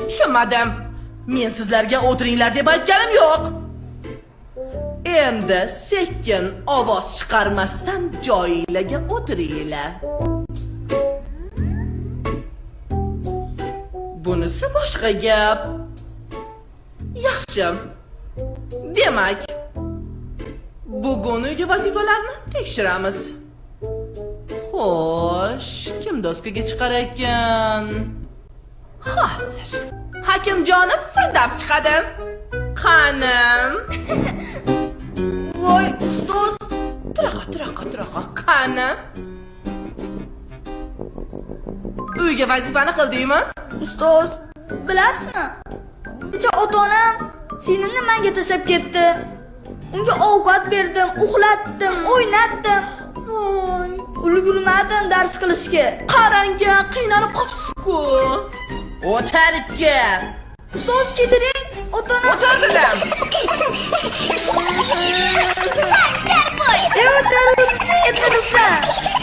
Tushunmadim. Men sizlarga o'tiringlar deb aytganim yo'q. Endi sekin ovoz chiqarmasdan joyinglarga o'tiringlar. Bunisi boshqa gap. Yaxshi. Demak, bugun uyga vazifalarni tekshiramiz. Xo'sh, kim doskaga chiqar ekan? Hozir. Hakimjonov Firdavs chiqadi. Qanim. Voy, ustoz. Turaqa, turaqa, turaqa. Qani? Uyga vazifani qildingmi? Ustoz, bilasizmi? Kecha ota-onam singlimni menga tashlab ketdi. Unga ovqat berdim, uxlatdim, o'ynatdim. Voy, Ulgurmadim dars qilishga. Qaranga, qiynalib qopsiz-ku. O'tarikka. Ustoz, kechiring, ota-onam. O'tir dedim. Ey, o'char, o'tiribsan.